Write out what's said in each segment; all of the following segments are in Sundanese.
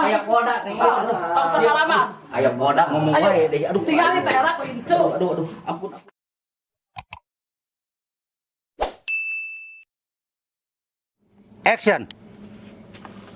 Aya Polda nih. Tong sasalaman. Aya Polda ngomong wae deui. Aduh. Tinggal teh ku incu. Aduh aduh, ampun. Action.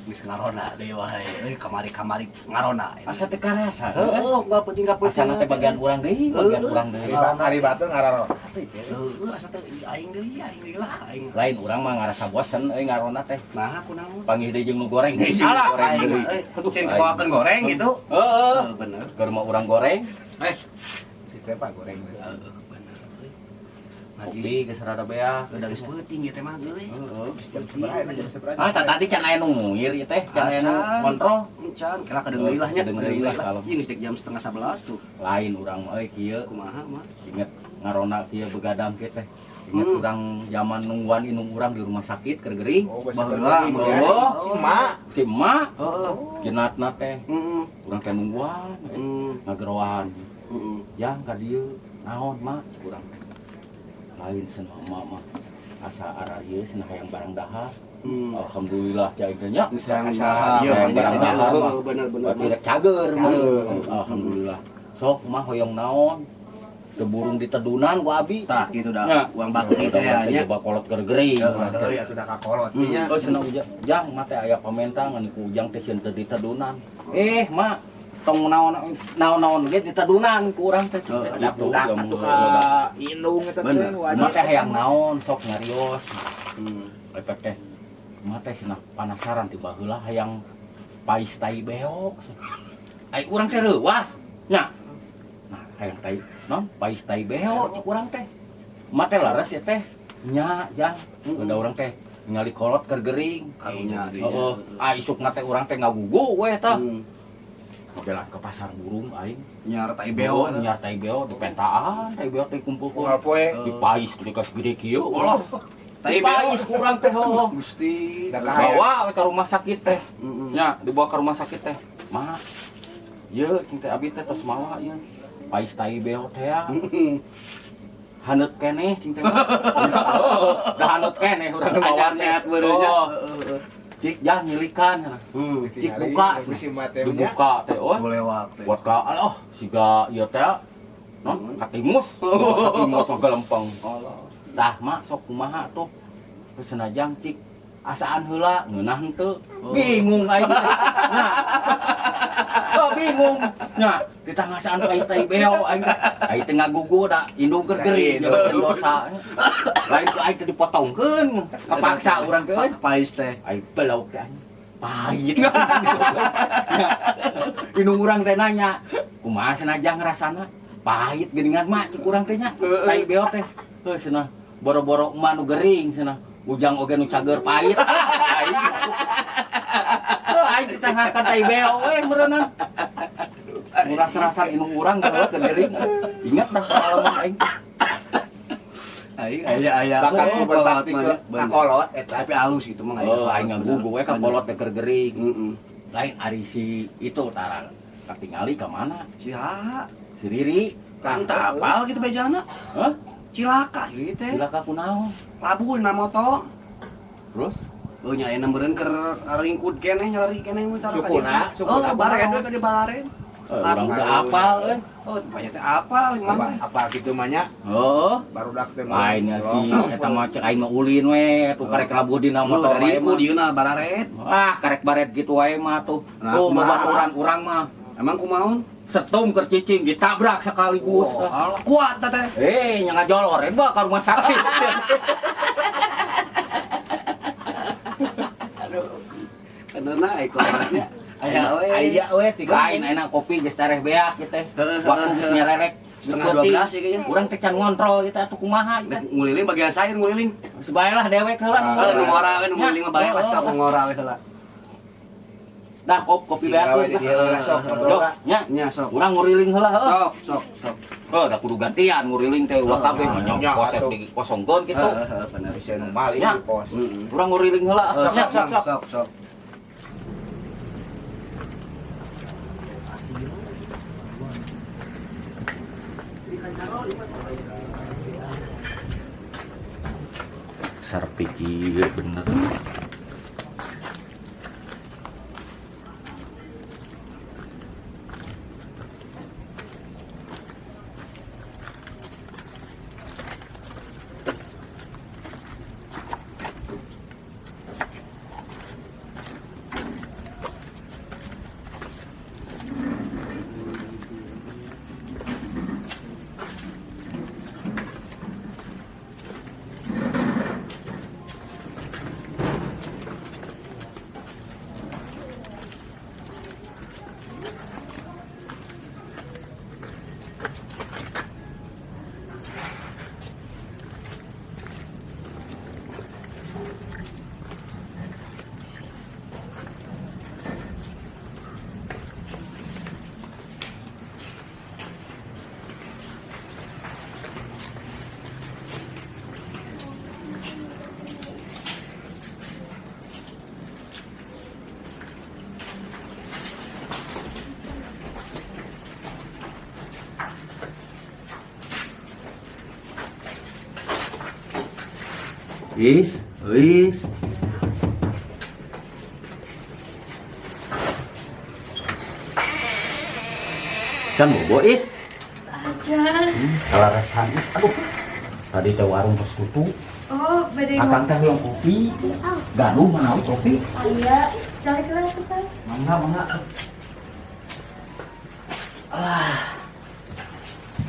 Geus ngarona deui wae. Euy kamari-kamari ngarona. Asa teu karasa. Heeh, enggak penting enggak penting. Asa teh bagian urang deui, bagian urang deui. Ari batur ngararo. Heeh, asa teh aing deui lah aing. Lain urang mah ngarasa bosen euy ngarona teh. Nah, kunaon? Panggih deui jeung nu goreng deui. Alah, goreng aing deui. euy. Cin kabawakeun goreng gitu. Heeh. Bener. Keur mah urang goreng. Si teh pak goreng. Heeh, bener euy. Kopi geus rada beak. Udah geus peuting ieu teh mah euy. Heeh. Jam sabaraha enak jam sabaraha? Ah, tadi can aya nu ngungir ieu teh, can aya nu ngontrol. Can, kela kadeung deui lah nya. Kadeung deui lah kalau. Ieu geus dek jam 10:30 tuh. Lain urang mah euy kieu. Kumaha mah? Inget ngarona kieu begadang kieu teh. Inget urang zaman nungguan indung urang di rumah sakit keur gering. Oh, Baheula, baheula. Si mak. Si emak Heeh. jenatna teh. Heeh. Urang teh nungguan, ngageroan. Heeh. Jang ka dieu naon mak urang teh. Lain cenah emak mah asa ara ieu cenah hayang barang dahar. Alhamdulillah cai teh nya. Geus hayang Asa dahar. ieu hayang barang dahar mah. Bener bener. Berarti rek cager mah. Cager. Alhamdulillah. Sok mah hoyong naon? Teu burung ditedunan ku abi. Tah kitu Nya. dah. Uang bakti teh nya. Coba kolot keur gering. Deui atuh da kakolot nya. Oh cenah ujang, jang mah teh aya pamenta ngan ku ujang teh sieun teu ditedunan. Eh, mak tong naon-naon ge ditedunan ku urang teh. Heeh, Gitu, Budak jam atuh ka indung eta teh Bener. nu Emak wajib. teh hayang naon sok nyarios. Lepek teh. Emak teh cenah panasaran ti baheula hayang pais tai beok. Ai urang teh reuas nya. Nah, hayang tai non pais tai beok cik urang teh. Emak teh leres ya teh. Nya jang. Udah urang teh ningali kolot keur gering. Karunya deui. Heeh, ah isukna teh urang teh ngagugu we tah. Jalan ke pasar burung aing. Nyar tai beo. Oh, nyar tai beo di pentaan, tai beo teh kumpulkeun. Unggal poe. Di pais di kas gede kieu. Allah. Tai Di beo. pais kurang teh heuh. Gusti. Da kahayang. Bawa we ke rumah sakit teh. Heeh. Nya, dibawa ke rumah sakit teh. Mak. Ieu cing teh abi teh tos mawa ieu. Pais tai beo teh ya. Haneut keneh cing teh mah. Da haneut keneh urang mawa teh. Anyar beureunnya. Oh. Cik jah nyilikan cenah. Cik buka. Dibuka teh oh. Golewak teh. Buat ka alah siga ieu teh non katimus. Katimus mah galempeng. Allah. Tah mak sok kumaha tuh. Geus senajang cik asaan heula ngeunah henteu. Bingung aing teh. Nya. Oh bingung. Nya, ditangasaan pais tai beo aing teh. Aing teh ngagugu da indung keur gering nyebakeun dosa. Lain ku aing teh dipotongkeun. Kapaksa urang teh euy. Pais teh. Aing belauk teh anjing. Pahit. Indung urang teh nanya, kumaha senajang rasana? Pahit geuningan mak cik urang teh nya. Tai beo teh. Heuh cenah boro-boro emak nu gering cenah. Ujang oge nu cager pahit. Aing. Heuh aing ditanghakan tai beo we meureunna. Nu rasa-rasa indung urang geuleuh keur gering. Ingat dah pengalaman aing. Aing aya aya. Bakal ku berbakti kolot ke mah, bener. kakolot eta. Tapi halus gitu mah Oh, aing ngagugu we ka kolot teh keur gering. Heeh. Lain ari si itu tara katingali ka mana? Si ha. Si Riri. Kan teu apal gitu bejana. Hah? Cilaka ieu teh. Cilaka kunaon? Labuh na moto. Terus? Oh nya aya meureun keur ringkud keneh nyalari keneh mun tara ka dieu. Sukuna, sukuna Oh, bared we ka di balaren. Urang teu apal euy. Oh, banyak teh apal imah teh. Apa kitu mah nya? Heeh. Barudak teh Lain nya si eta mah cek aing mah ulin we tuh karek labuh dina motor wae Ringkud mah. dieuna balaret. Ah, karek baret gitu wae mah tuh. Nah, Tuh kumaha? babaturan urang mah. Emang kumaon? Setum keur cicing ditabrak sekaligus. Oh, alah, kuat teh teh. Eh, nya ngajolor bae ka rumah sakit. Aduh. Keneuna ai kolotnya. Aya we. Aya we tiga. Lain enak kopi geus tereh beak ieu teh. Waktu geus nyererek 11:30 ya kayaknya. Urang teh can ngontrol ieu teh atuh kumaha ieu teh. Nguliling bagian sayur nguliling. Sebaelah dewek heula nu Heuh nu ngora we nu nguliling mah bae lah Heeh. sok ngora we heula. Dah kopi beak Tinggal we lah. di dieu lah sok ngobrol Dok, lah. nya. Nya sok. Urang nguriling heula heuh. Sok sok sok. Heuh, da kudu gantian nguriling teh ulah kabeh mah Nya, kosep atuh. dikosongkeun kitu. Heeh heeh bener. Bisa nu maling Nya. di pos. Heeh. Urang nguriling heula. Sok Nya. sok sok sok. Sarpikir bener. Is, is. Can bobo is. Acan. Kalarasan is. Aduh. Tadi teh warung terus tutup. Oh, bade Akang teh hoyong kopi. Gaduh manawi kopi. Iya, cari lah tuh kan. Mangga, mangga. Alah.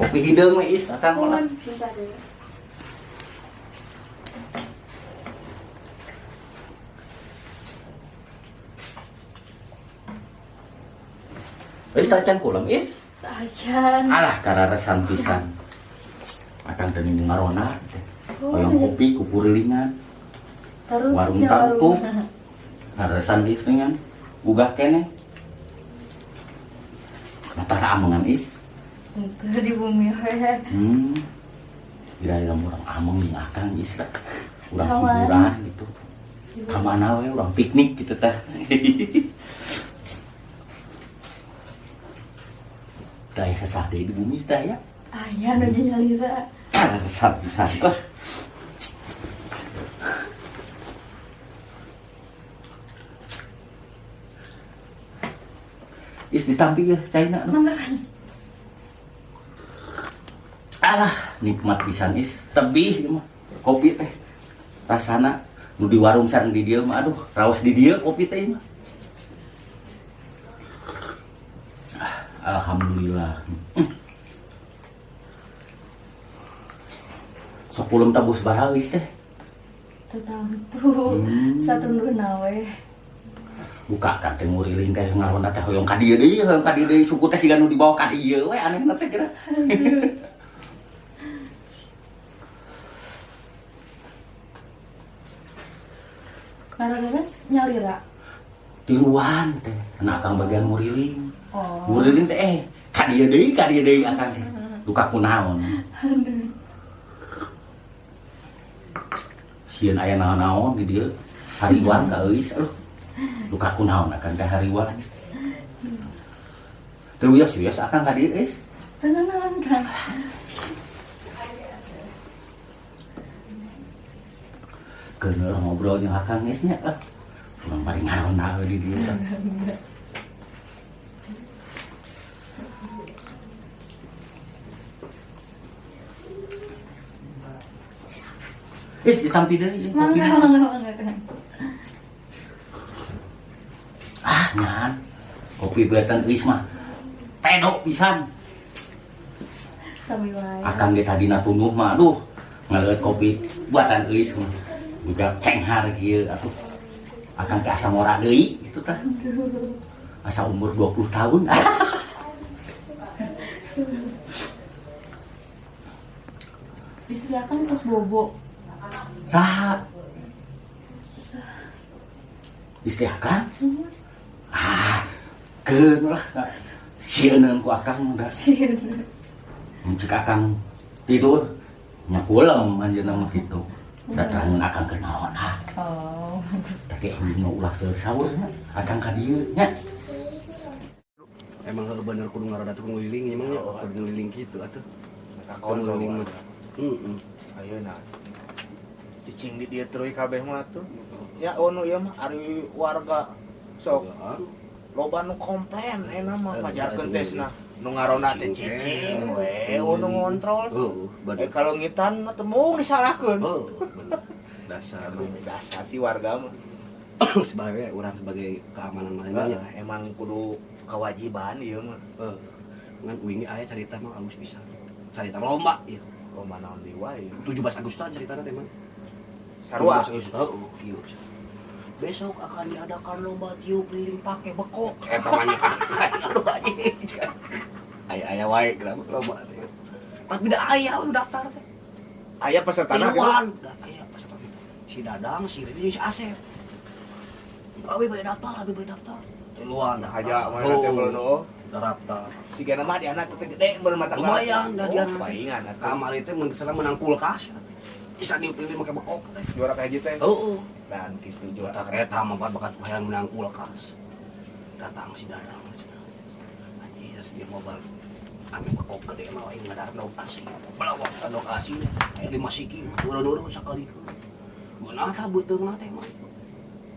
Kopi hideung we is akang mah. Bentar dulu. Is tacan kulem is. Tacan. Alah kararesan pisan. Akang teh ninung ngarona teh. Hoyong kopi ku purilingan. Warung tarutup. Kararesan is dengan gugah keneh. Mata amengan is. Henteu di bumi we. Kira-kira urang ameng jeung akang is lah. Urang hiburan gitu. Ka mana we urang piknik gitu teh. Tah sesah deui di bumi teh ya. Aya nu nyalira. Sesah pisan lah. Is ditampi ya caina nu. Mangga kan. Alah, nikmat pisan is. Tebih ieu mah kopi teh. Rasana nu di warung sareng di dieu mah aduh, raos di dieu kopi teh ieu mah. Alhamdulillah. Sok kulem tabus barawis teh. Teu tangtu. Satunduna we. Buka kan teh nguriling teh ngaronda teh hoyong ka dieu deui, hoyong ka dieu deui, suku teh siga nu dibawa ka dieu we anehna teh geura. Ngaronda nyalira. Tiluan teh, nah akang bagian nguriling. Oh. Nguriling teh ka dieu deui akang teh. Duka kunaon. Sieun aya naon-naon di dieu. Hariwang ka euis aduh. Duka kunaon akang teh hariwang. Teu wios-wios akang ka dieu euis. Teu naon Kang. Keun ngobrol jeung akang geus nya lah. Urang bari ngaronda we di dieu. Is ditampi deui ieu kopi. Mangga, mangga, mangga Kang. Ah, nyan. Kopi buatan euis mah pedok pisan. Sami wae. Akang ge tadina tunduh mah aduh, ngaleueut kopi buatan euis mah. Budak cenghar kieu atuh. Akang teh asa ngora deui kitu tah. Asa umur 20 tahun. Istri akang tos bobo. Saha? Istri akang? Ah, keun lah. Sieun ku akang da. Sieun. Cek akang tidur nya kulem anjeunna mah kitu. Datangan akang ke naon ah. Oh. Tapi anjeunna ulah seur saur nya, akang ka dieu nya. Emang heuh bener kudu ngaroda teh nguliling emang nya, kudu nguliling kitu atuh. Kudu nguliling mah. Heeh. Ayeuna. Cicing di dieu terus kabeh mah atuh. Ya ono ieu mah ari warga sok loba nu komplain euna mah pajarkeun tesna. Nu ngaronda teh cicing we ono ngontrol. Heeh, kalau ngitan mah teu mung disalahkeun. Heuh, bener. Dasar. Dasar si warga mah. Sebagai urang sebagai keamanan mana nya. Emang kudu kewajiban ieu mah. Heeh. Ngan uing aya carita mah alus pisan. Carita lomba ieu. Lomba naon deui wae. 17 Agustusan caritana teh mah. Sarua. 17 Agustus. Heeh, kieu. Besok akan diadakan lomba tiup lilin pakai bekok. Eta mah nya. Aduh anjing. Aya-aya wae kenapa lomba teh. Pas beda aya nu daftar teh. Aya pesertana gitu. Tiluan. Aya peserta. Si Dadang, si Riri, si Asep. Abi bade daftar, abi bade daftar. Tiluan. Haja mana teh belum oh. Daftar. Si gana mah di anak teh gede belum mata. Lumayan dah dia. Palingan atuh. Kamari teh mun misalnya menang kulkas. Bisa diup lilin make bekok teh. Juara kahiji teh. Heeh. Dan gitu juara kereta mah bakat hayang menang kulkas. Datang si Dadang. Anjir, dia mau balik. Kami bekok gede mah aing ngadar dog asing. Belawak dog asing. Aya 5 siki, urang-urang sakali. Geunah tah beuteungna teh mah.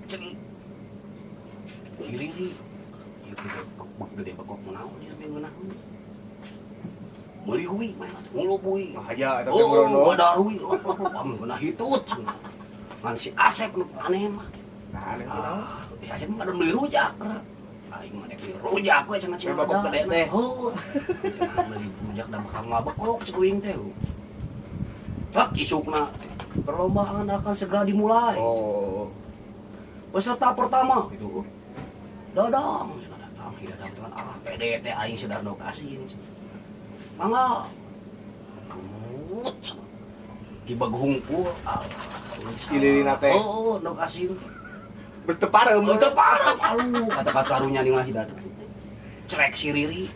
Cek Riri. Ieu gede bekok naon ieu teh ngeunaheun. Meuli hui mah ngulubuy. Haja eta teh borondo. Oh, badarui. Ngeunah hitut. Ngan si Asep nu aneh mah. Nah, aneh kunaon? Si Asep mah meuli rujak. Aing mah dek rujak we cenah cenah. Bekok gede teh. Heuh. Meuli rujak da bakal ngabekok cek uing teh. Tak isukna perlombaan akan segera dimulai. Oh. Peserta pertama gitu. Dadang, datang, datang dengan ah pede teh aing sedar ndok asin. Mangga. Tut. Gibag hungkul. Cililina teh. Oh, ndok asin. Bertepareum, bertepareum. Aduh, kata-kata karunya nih mah hidat. Cerek si Riri.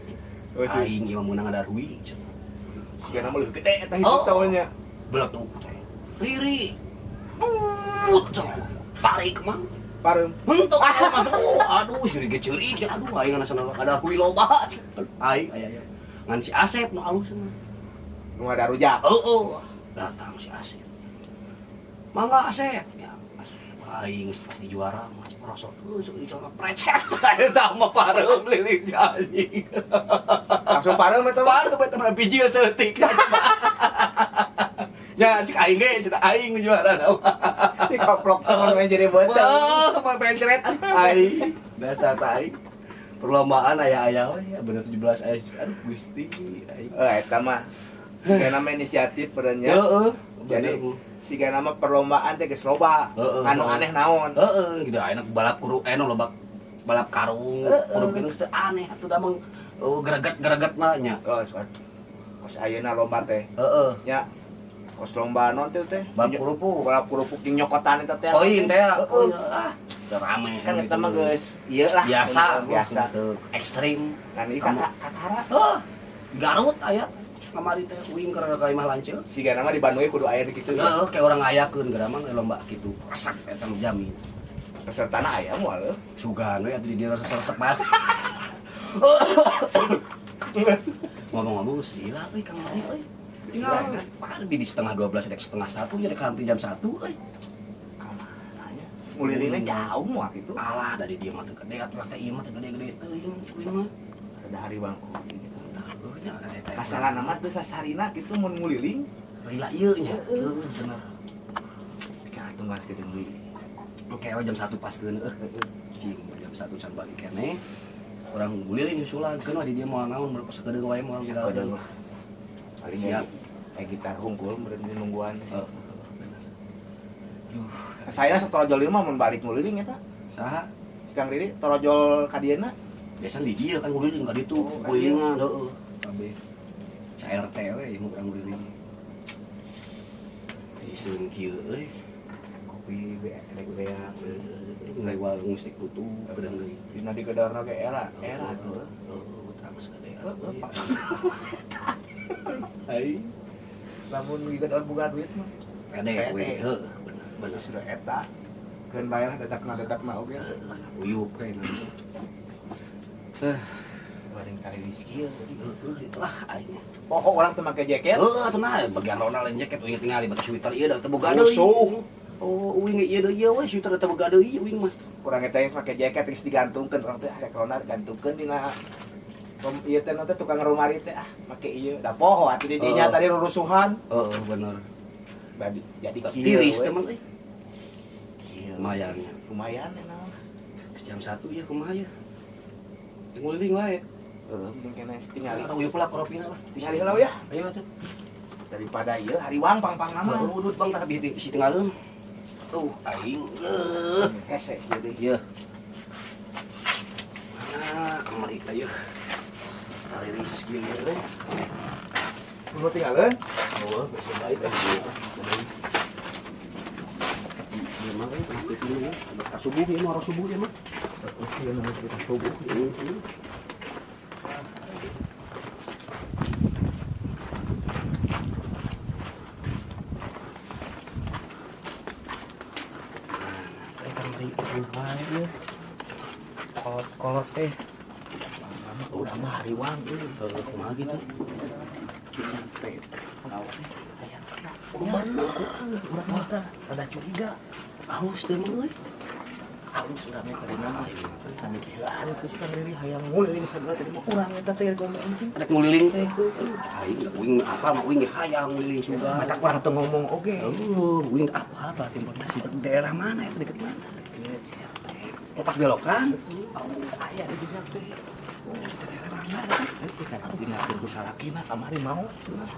Aing ieu mah meunang ngadarhui. Sigana mah leuwih gede eta hidup tawanya. Beletuk teh. Riri. Tut. Tarik mang. Pareum. Henteu masuk. Aduh, si Riri ceurik. Aduh, aing ngasana ngadarhui loba. Aing aya aya. Ngan si Asep nu alus mah. Nu ngadarujak. Heeh. Datang si Asep. Mangga Asep. Ya, Asep aing pasti juara mah rosot. Heuh, sok ieu precet. Eta mah pareum liling anjing. Langsung pareum eta mah. Pareum eta mah bijil saeutik. Ya cek aing ge cek aing nu juara mah. Dikoplok mah jadi beuteung. Wah, mah pencret aing. Dasar aing. Perlombaan aya-aya we ya bener 17 aya. Aduh Gusti aing. Eta mah sigana mah inisiatif benernya. Heeh. Jadi sigana mah perlombaan teh geus loba. Anu aneh naon. Heeh, gitu ayeuna balap kuru loba balap karung, kudu geus teh aneh atuh da mah greget-greget mah nya. Oh, kos ayeuna lomba teh. Heeh. Nya kos lomba naon teh teh? Balap kerupuk. Balap kerupuk jeung nyokotan eta teh. Koin teh. Ah, rame kan eta mah geus ieu lah biasa, biasa. Ekstrim. Kan ieu kakara. Heuh. Garut aya kamari teh uing keur ka imah lanceuk. Sigana mah di Bandung kudu aya kitu. Heeh, kayak orang ngayakeun geura mah lomba kitu. Resep eta mah jamin. Pesertana aya moal leuh. Sugan we atuh di dieu resep banget. Ngomong-ngomong gila euy Kang Mari euy. Tinggal di 11:30 dek 12:30 ya dek hampir jam 1 euy. Kamananya? Ngulilingna jauh moal kitu. Alah dari dia mah teu gede atuh teh ieu mah teu gede-gede teuing cuy mah. Ada hari bangku gitu. Masalah nama teu sasarina kitu mun nguliling lila ieu nya. Heuh bener. Dikira tunggas geudeung deui. Oke, we jam 1 pas keun eueuh. Cing jam 1 can balik keneh. Urang nguliling nyusulan keun di dieu moal naon mun sakedeung wae moal sakedeung. Paling siap. Gitar hungkul meureun nungguan. Heeh. Bener. Duh, saya satorojol ieu mah mun balik nguliling eta. Saha? Si Kang Riri torojol ka dieuna. Biasa di dieu kan nguliling ka ditu, kulingan heueuh. Kabeh. Ca RT we ieu mah urang nguliling. Iseun kieu euy. Kopi rek beak ngaliwal musik tutup beudang deui. Dina digedorna ge era, era tuh. Heueuh, terus gede. Heeh, Pak. Ai. Lamun digedor boga duit mah. Pede we, heueuh, bener bener sudah eta. Keun bae lah dadak-dadakna oge. Uyup we. Bareng kali rizki heueuh lah aing. Pokok urang teu make jaket. Heueuh atuh nah bagian ronda lain jaket uing tingali batu sweater ieu da teu boga deui. Oh, uing ieu deui ieu we sweater teu boga deui uing mah. Urang eta make jaket geus digantungkeun urang teh arek ronda gantungkeun dina ieu teh nanti tukang rumari teh ah make ieu da poho atuh di dinya tadi rurusuhan. Heeh bener. Jadi kieu tiris teh mah euy. Kieu lumayan. Lumayan naon. Jam 1 ieu kumaha ieu? Nguliling wae. Heeh, mending keneh tingali. Urang uyup lah koropina lah. Tingali heula ya. Ayo atuh. Daripada ieu hariwang pang-pang nama. Heueuh udut bang tah bisi tinggaleun. Tuh aing eueuh. Hese ieu deui. Ieu. Mana kamari teh ieu. Riris kieu euy. Kudu tinggaleun? Heueuh, geus baik teh. Ieu mah euy, kitu ieu. Subuh ieu mah subuh ieu mah. Ieu mah kita subuh. Kolot-kolot teh. Udah mah hariwang euy. Heueuh kumaha gitu. Teh. Aya. Kudu bener urang mah tah rada curiga. Halus teh mah euy. Halus urang teh tadi nama. Kami kiheuan ku si Kang Riri hayang nguliling sagala tadi mah urang eta teh ngomong teh. Rek nguliling teh. Aing uing apa mah uing hayang nguliling sugan. Matak urang teu ngomong oge. Heuh, uing apa tah timur daerah mana ya deket mana? Deket CRT. Oh, pas belokan? Oh, aya di dinya teh. Oh, daerah mana teh? Itu kan tinggalkeun ku salakina kamari mau.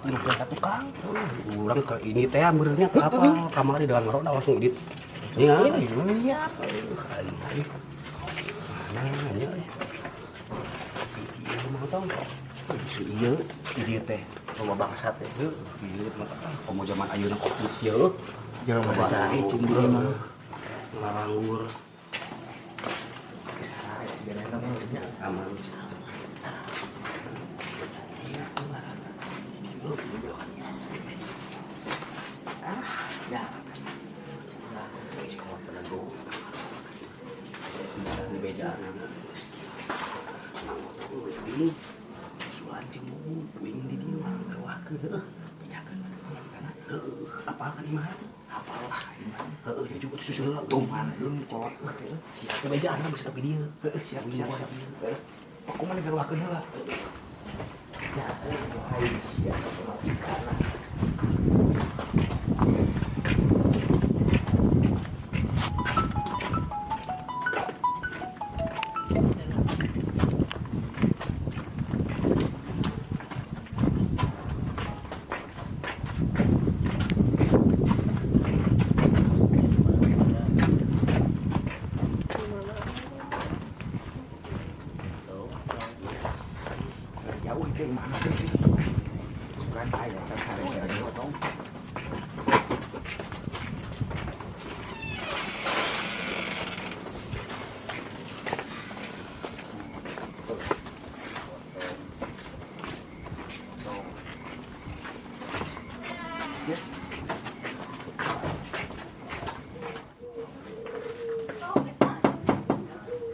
Ngirukeun ka tukang. Urang ke ini teh meureunnya ke apa? Kamari dengan ngaroda langsung edit. Iya. Iya. Mana nya euy. Ieu mah tong. Si ieu Ieu teh loba bangsa teh. heuh, ieu mah komo zaman ayeuna kok ieu. Jelema dicari cing di mah. Ngaranggur Geus sare sigana mah nya. aman bisa. Iya, Ah, ya. Sekolah penego. Bisa dibejaan. Ini sulan jeung uing di dieu mah ngawakeun heueuh. Bejakeun kana. Heueuh, apal kan imah teh? Apal lah imah. Heueuh, ya juga susul heula tuh. Tuh kolot mah teh. Siap teh bejaan mah bisa tapi dieu. Heueuh, siap siap. Heueuh. Aku mah digawakeun heula. Ya, aing sia pamajikanna. Jauh itu mana sih? Bukan aya can sare potong.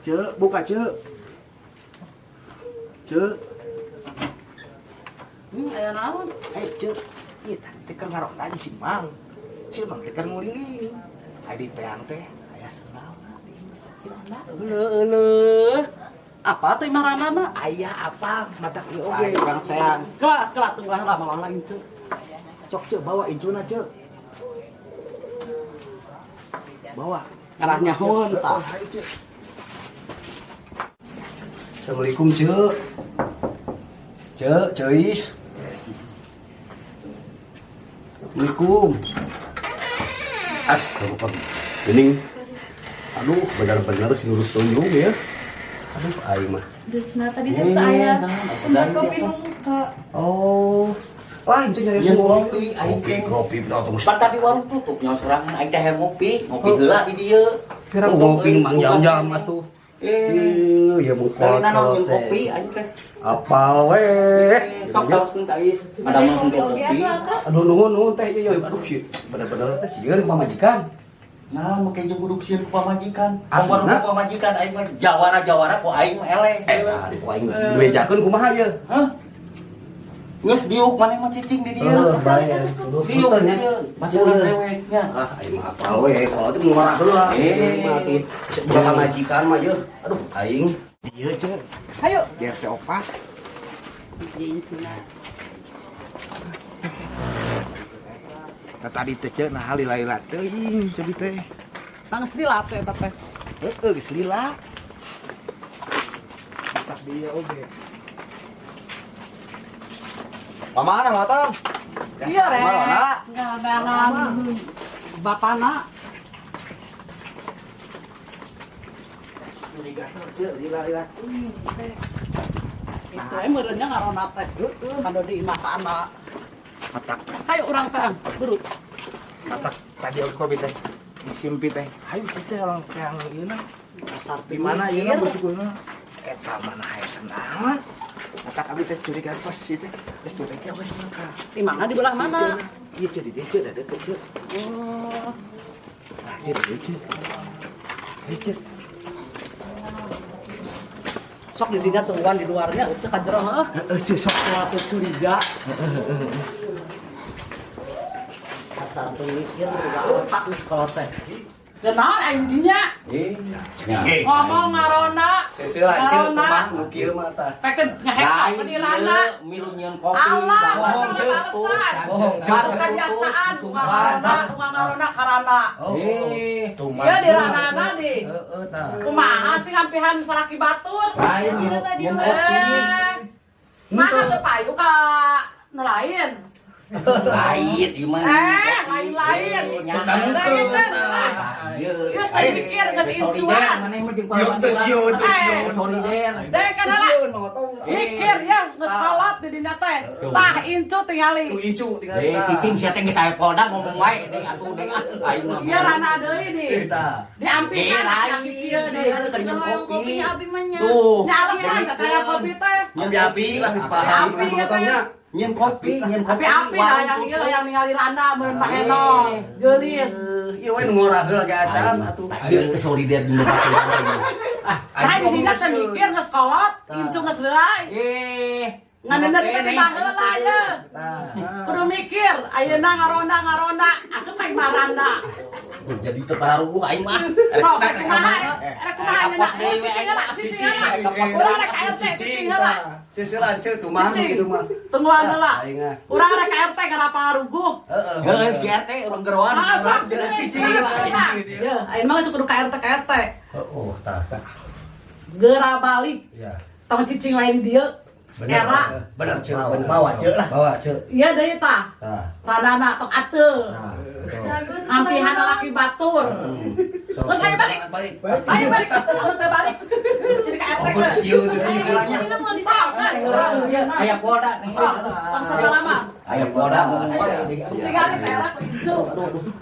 Cek, buka cek. Cek. Aya naon? Eh, cek. Ieu tadi teh keur ngaronda si Mang. Si Mang teh keur nguliling. Aya di teang teh aya sendalna di imah sakirana. Euleuh euleuh. Apa teh maranana? Aya apa mata ieu oge. Aing urang teang. Kelak kelak tunggu lah malah incu. Cok cek bawa incuna cek. Bawa. Ngarah nyahoan tah. Hayu cek. Assalamualaikum, Cek. Cek, Ceis. Assalamualaikum. Astagfirullah. Gening. Aduh, benar-benar si lurus tunjung ya. Aduh, aing mah. Desna tadi teh aya tempat kopi nu muka. Oh. Wah, itu nyari Iya, semua. ngopi, aing Kopi, teh. kopi, betul tuh. Pan tadi warung tutup nyawa sorangan aing teh hayang ngopi, ngopi heula di dieu. Kira ngopi mang jam-jam atuh. Eh, Ih, ya mau dari nanaon teh. kopi aing teh. Apal weh. Sok teruskeun ka Is. Ada mah Kopi oge kopi. atuh akang. Aduh nuhun nuhun teh ieu aduh sih. Bener-bener teh sieun pamajikan. Nah, make jeung kudu sieun ku pamajikan. Asli, Asli ku pamajikan aing mah jawara-jawara ku aing mah eleh. Eh, tah di ku aing dibejakeun kumaha ieu? Hah? Geus diuk maneh mah cicing di dieu. Heuh, bae. Diuk Punten nya. dieu. Masuk Jalan ieu. dewek nya. Ah, aing mah apal we, kalau teh ngorah heula. Eh. Mah atuh boga pamajikan mah ieu. Aduh, aing. Ieu cek. Hayu. Di RT 4. Di incuna. Nah, tadi teh cek nah lila-lila teuing cebi teh. Tangis lila teh eta teh. Heeh, geus lila. Tak dia oge. Pamana mah tong? Iya rek. Marona. Ngadangan bapana. Curiga teh cek lila-lila teuing teh. Itu we meureunnya ngaronda teh. Heeh. Kando di imah kana. Matak Hayu urang teh buru. matak tadi oge kopi teh. Disimpi teh. Hayu kita orang yang ieu na. Dasar Di mana ieu na bersyukurna. Eta mana hae sendalna. Matak abdi teh curiga pas ieu teh. Geus curiga geus ka. Di mana di belah mana? Ieu cek di dieu cek da deket cek. Oh. Nah, cek di dieu cek. Ieu cek. Sok di dinya tungguan di luarnya eueuh ka jero heuh. Heeh cek sok. Moal teu curiga. Dasar tuh mikir juga otak nih sekolah teh. Dan naon aing dinya? Eh, nya. Ngomong ngaronda. Seuseula ceuk Ngaronda. mah nu kieu mah tah. Pek teh ngehek Lain di rana. ieu, milu nyieun kopi. Allah, Bohong, Cek. Bohong, Cek. Baru kebiasaan, ngaronda, ngaronda karana. Oh. Eh, Iya di ranana di. Heeh tah. Kumaha sih ngampihan salaki batur? Lain Cina tadi nyieun mah. kopi. Eh, mana teu payu ka nu lain? Lain ieu mah. Eh, lain-lain. Nya. Lain tah. Ieu. Ieu teh mikir geus incuan. Maneh mah jeung Yo teu sieun, teu sieun. Solider. Deh kan heula. Mikir ya geus kolot di dinya teh. Tah incu tingali. Tuh incu tinggal Eh, cicing sia teh geus aya Polda ngomong wae deui atuh deui ah. Aing mah. Ieu rana deui di. Tah. Diampihan Eh, lain. aki kieu di. Keur nyieun Hoyong kopi. kopinya abi mah nya. Tuh. Nya alasan teh aya kopi teh. Api-api lah geus paham Api, motongnya. Nyieun kopi, nyieun kopi. Api-api dah yang ieu yang ningali rana mun Pak Eno. Geulis. Ieu we nu ngorah heula ge acan atuh. Ieu teh solider jeung bapak. Ah, Tah di dinya teh mikir geus kolot, incu geus leuai. eh. Ngan bener kita teh baheula ye. Tah. Kudu mikir, ayeuna ngaronda ngaronda, asup ka imah randa. Jadi teu pararuguh aing mah. Sok rek kumaha? Rek kumaha ayeuna? Kapos deui we Cicing heula, cicing heula. Kapos deui. Urang rek ka RT, cicing heula. Seuseula ceuk tuh mah Cicing. kitu mah. Tungguan heula. Aing ah. Urang rek ka RT gara pangaruguh. Heeh. Heeh, si RT urang geroan. Ah, sok Cicing cicing. heula. Ya, ayeuna mah kudu ka RT ka RT. Heeh, tah. Geura balik. Ya. Tong cicing wae di dieu. Bener. Era. Bener ceuk, Bawa, bener. bawa, ceuk lah. Bawa ceuk. Iya deui tah. Tah. Radana tok ateul. Nah, sok. Ampihan laki batur. Sok, Terus ayo sok, balik. Balik. Ayo balik, anu teh balik. Jadi ka RT Oh, ke. sieun teu sieun. Ini mau di Sok, kan. Aya Polda. Tong sasalaman. Aya Polda ngomong wae deui. Tinggal di era ku incu.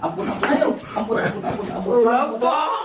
Ampun, ampun, ampun, ampun, ampun, ampun.